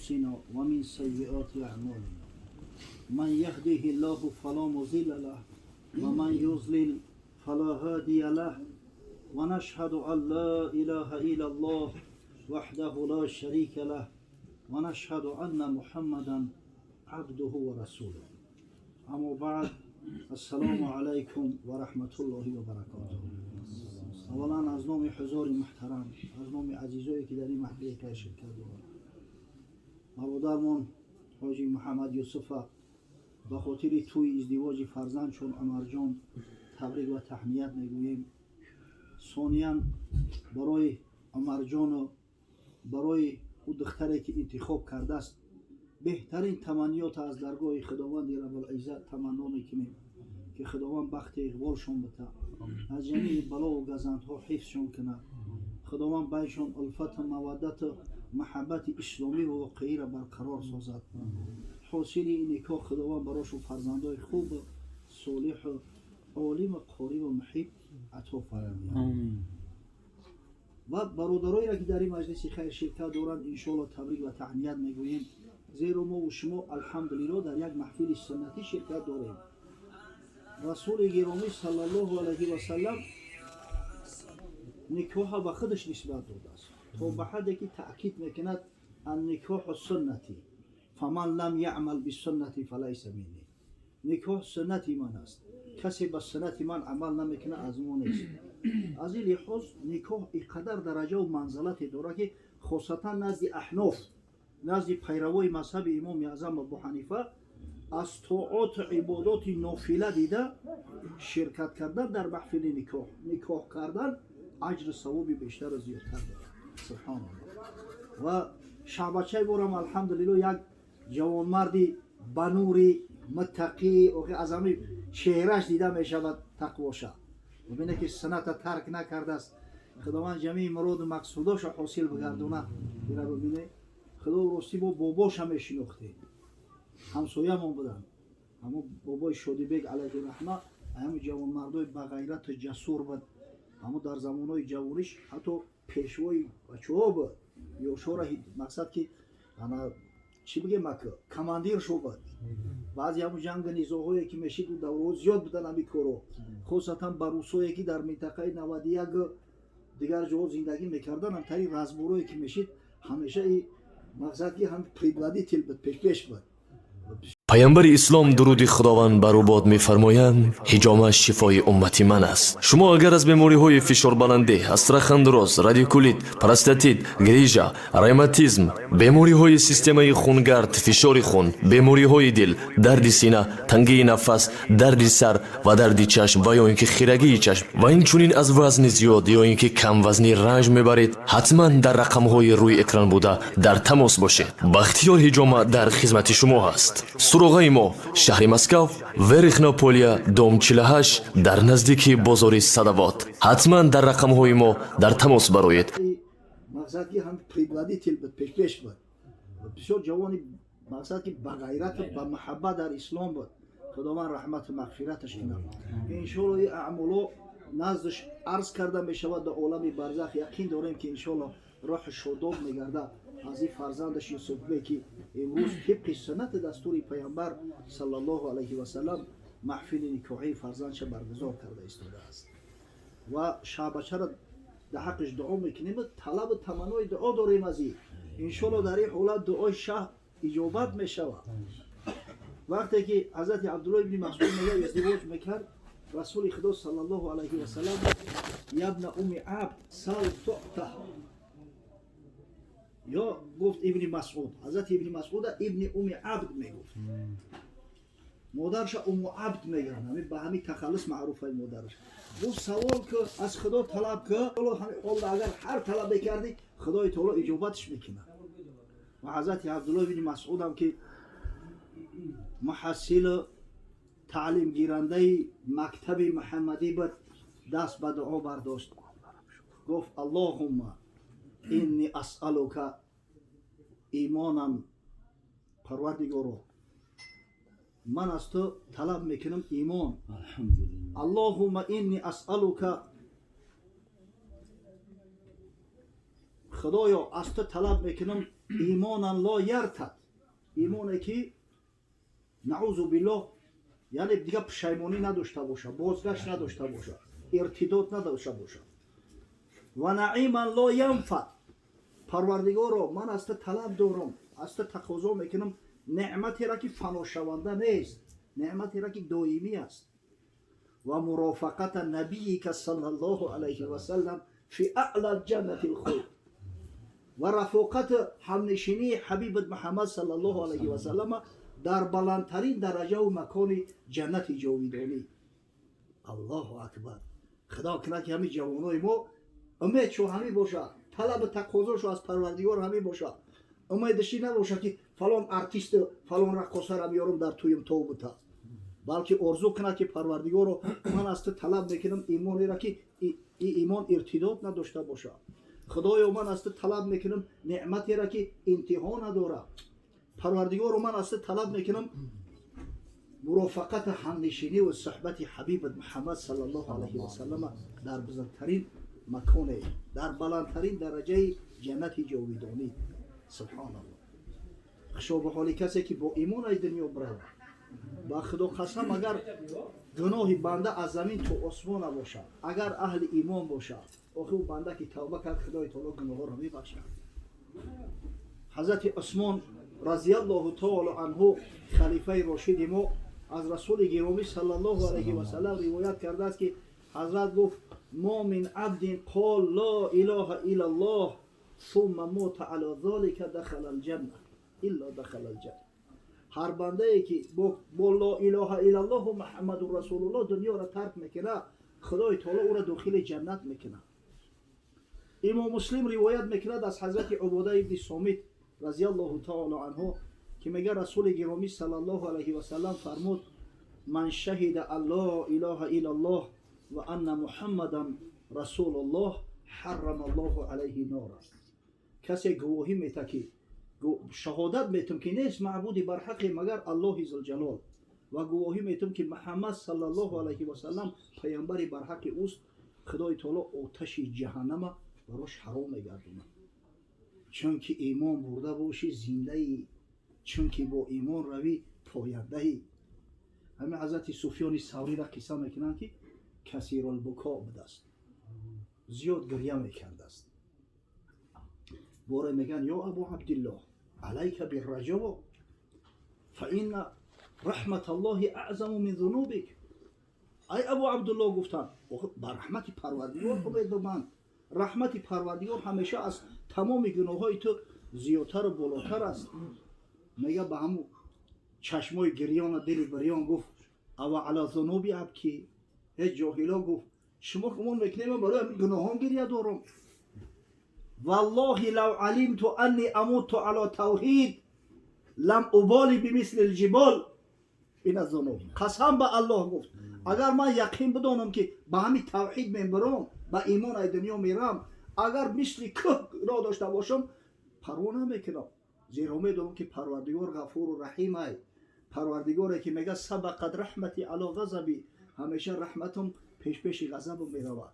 أنفسنا ومن سيئات أعمالنا من يهده الله فلا مضل له ومن يضلل فلا هادي له ونشهد أن لا إله إلا الله وحده لا شريك له ونشهد أن محمدا عبده ورسوله أما بعد السلام عليكم ورحمة الله وبركاته. اولا از نام حضور محترم، از نام عزیزایی که در این محفل شرکت دارند، برادرمان حاجی محمد یوسف به خاطر توی ازدواج فرزندشون عمرجان تبریک و تهنیت میگوییم. ثانیا برای عمرجان و برای او دختری که انتخاب کرده است بهترین تمنیات از درگاه خداوند رب العزت تمنا میکنیم که خداوند بخت اقبالشون بده، از جمیع بلا و گزندها حفظشون کنه، خداوند بینشون الفت و مودت و محبت اسلامی و واقعی را برقرار سازد. حاصل این نکاح خداوند براشون فرزندای خوب، صالح و عالم و قاری و محب عطا فرماید. و برادرایی را که در این مجلس خیر شرکت دارند انشاءالله تبریک و تهنیت میگوییم، زیرا ما و شما الحمدلله در یک محفل سنتی شرکت داریم. رسول گرامی صلی الله علیه و سلم نکاح به خودش نسبت داده است تا به حدی که تأکید میکند النکاح سنتی فمن لم یعمل بالسنة فلیس منی. نکاح سنتی من است، کسی به سنت من عمل نمیکنه از ما نیست. از این لحاظ نکاح اینقدر درجه و منزلت داره که خاصتا نزد احناف، نزد پیروای مذهب امام اعظم ابو حنیفه، از طاعات و عبادات نافله دیده شرکت کردن در محفل نکاح، نکاح کردن اجر ثواب بیشتر و زیادتر داره. سبحان الله. و شعبچه بارم الحمدلله یک جوانمردی بنوری متقی و از همین چهرهش دیده می شود تقواشه، ببینه که سنت ترک نکرده است. خداوند جمیع مراد و مقصوداش حاصل بگردونه. اینا ببینه خدا راستی با باباش هم شناخته، همسایه‌مون بودن. اما بابای شادیبек علیه رحمه همین جوانمردای با غیرت و جسور بود، اما در زمانهای جوانیش حتی پیشوای بچه‌ها بود. یوشورا مقصد که انا چی بگم اکه کماندیر شو بود. بعضی همون جنگ نزاعهایی که میشید و دورو زیاد بودن همین کارو، خصوصا با روسایی که در منطقه 91 دیگر جا زندگی میکردن، هم تری رزمورایی که میشید همیشه ای مقصد که هم предводитель بود، پیش پیش بود. Пайғамбари ислом, дуруди Худованд бар ӯ бод, мефармоянд: ҳиҷома шифои уммати ман аст. Шумо агар аз бемориҳои фишорбаландӣ, остеохондроз, радикулит, простатит, грижа, ревматизм, бемориҳои системаи хунгард, фишори хун, бемориҳои дил, дарди сина, тангии нафас, дарди сар ва дарди чашм ва ё ин ки хирагии чашм ва инчунин аз вазни зиёд ё ин ки камвазнӣ ранҷ мебаред, ҳатман дар рақамҳои рӯи экран буда дар тамос бошед. Бахтиёр Ҳиҷома дар хизмати шумо ҳаст. Суроғаи мо: шаҳри Москав, Верхнее Поле, дом 48, дар наздики бозори Садовод. Ҳатман дар рақамҳои мо дар тамос бароед. مقصد که هم предводитель بود، پیش پیش بود. بسیار جوانی مقصد که با غیرت و با محبت در اسلام بود. خداوند رحمت و مغفرتش کنه. انشالله این اعمالو نزدش عرض کرده میشود در عالم برزخ. یقین داریم که انشالله روح شاداب میگرده از این فرزندش یوسف بی که امروز طبق سنت دستور پیامبر صلی الله علیه و سلم محفل نکاحی فرزندش برگزار کرده ایستاده است. و شعبچه را در حقش دعا میکنیم و طلب و تمنای دعا داریم از این. انشالله در این حالت دعای شه اجابت میشود. وقتی که حضرت عبدالله ابن مسعود میگه ازدواج میکرد، رسول خدا صلی الله علیه و سلم یا ابن ام عبد سل تعطه، یا گفت ابن مسعود، حضرت ابن مسعود ابن ام عبد میگفت، مادرش ام عبد میگن، همین به همین تخلص معروفه مادرش. گفت سوال که از خدا طلب که حالا اگر هر طلب کردی خدای تعالی اجابتش میکنه. و حضرت عبدالله بن مسعود هم که محصل تعلیم گیرنده مکتب محمدی بود، دست به دعا برداشت، گفت اللهم انی اسألک ایمانم، پروردگارا من از تو طلب میکنم ایمان. اللهم انی اسألک، خدایا از تو طلب میکنم إيمانا لا يرتد، имоне ки наъузу биллоҳ, яъне дига пушаймонӣ надошта боша, бозгашт надошта боша, иртидод надошта боша. ونعيما لا ينفد. Парвардигоро, ман аз ту талаб дорам, аз ту тақозо мекунам неъматеро ки фаношаванда нест, неъматеро ки доимӣ аст. ومرافقة نبيك صلى الله عليه وسلم في أعلى جنة الخلد. Ва рафоқати ҳамнишинии ҳабибат Муҳаммад саллаллоҳу алайҳи васаллама дар баландтарин дараҷаву макони ҷаннати ҷовидонӣ. Аллоҳу акбар! Худо кунад, ки ҳамин ҷавонои мо умедшо ҳамин бошад, талабу тақозошо аз Парвардигор ҳамин бошад, умедашӣ набошад, ки фалон артисту фалон раққосара меёрам, дар тӯем тов бута, балки орзу кунад, ки Парвардигоро, ман аз ту талаб мекунам имонеро, ки имон иртидод надошта бошад. Худоё, ман аз ту талаб мекунам неъматеро, ки интиҳо надорад. Парвардигоро, ман аз ту талаб мекунам мурофақати ҳамнишинӣ ва суҳбати ҳабибат Муҳаммад саллаллоҳу алайҳи васаллама дар бузургтарин маконе, дар баландтарин дараҷаи ҷаннати ҷовидонӣ. Субҳоналлоҳ! Хушо ба ҳоли касе, ки бо имон аз дунё биравад. Ба Худо қасам, агар гуноҳи банда аз замин то осмона бошад, агар аҳли имон бошад, охи ӯ банда ки тавба кард, Худои таоло гуноҳҳоро мебахшад. Ҳазрати Усмон разиаллоҳу таоло анҳу, халифаи рошиди мо, аз расули гиромӣ саллаллоҳу алайҳи васаллам ривоят кардааст, ки ҳазрат гуфт: ما من عبد قال لا إله إلا الله ثم مات على ذلك دخل الجنة إلا دخل الجنة. Ҳар бандае ки бо ла илоҳа иллаллоҳу Муҳаммадун расулуллоҳ дунёро тарк мекунад, Худои таоло ӯро дохили ҷаннат мекунад. Имом Муслим ривоят мекунад аз ҳазрати Убода ибни Сомит разиаллоҳу таоло анҳу, ки мега расули гиромӣ саллаллоҳу алайҳи васаллам фармуд: من شهد أن لا إله إلا الله وأن محمدا رسول الله حرم الله عليه النار. Касе гувоҳӣ мета, ки шаҳодат метум, ки нест маъбуди барҳақе, магар Аллоҳи зулҷалол, ва гувоҳӣ метум, ки Муҳаммад саллаллоҳу алайҳи васаллам паямбари барҳақи ӯст, Худои таоло оташи ҷаҳаннама барош ҳаром мегардонад. Чунки имон бурда бошӣ, зиндаӣ, чунки бо имон равӣ, пояндаӣ. Ҳамин ҳазрати Суфёни Савриро қисса мекунанд, ки касирулбуко будааст, зиёд гирья мекардааст. Боре мегӯянд: يا أبا عبد الله، عليك بالرجاء، فإن رحمة الله أعظم من ذنوبك. Ай Абу Абдуллоҳ, гуфтанд, ба раҳмати Парвардигор умед бибанд, раҳмати Парвардигор ҳамеша аз тамоми гуноҳҳои ту зиёдтару болотар аст. Мега, ба ҳамун чашмои гирёна, дили бирён гуфт: أوعلى ذنوبي أبكي؟ Ҳеҷ ҷоҳило, гуфт, шумо гумон мекунед, ман барои ҳамин гуноҳон гирья дорам? والله لو علمت أني أموت على التوحيد لم أبال بمثل الجبال من الذنوب. Қасам ба Аллоҳ, гуфт, агар ман яқин бидонам, ки ба ҳамин тавҳид мебарам, ба имон ай дунё мерам, агар мисли кӯҳ гуноҳ дошта бошам, парво намекунам, зеро медонам, ки Парвардигор ғафуру раҳим ай, Парвардигоре ки мега: سبقت رحمتي على غضبي. Ҳамеша раҳматам пешпеши ғазабам меравад.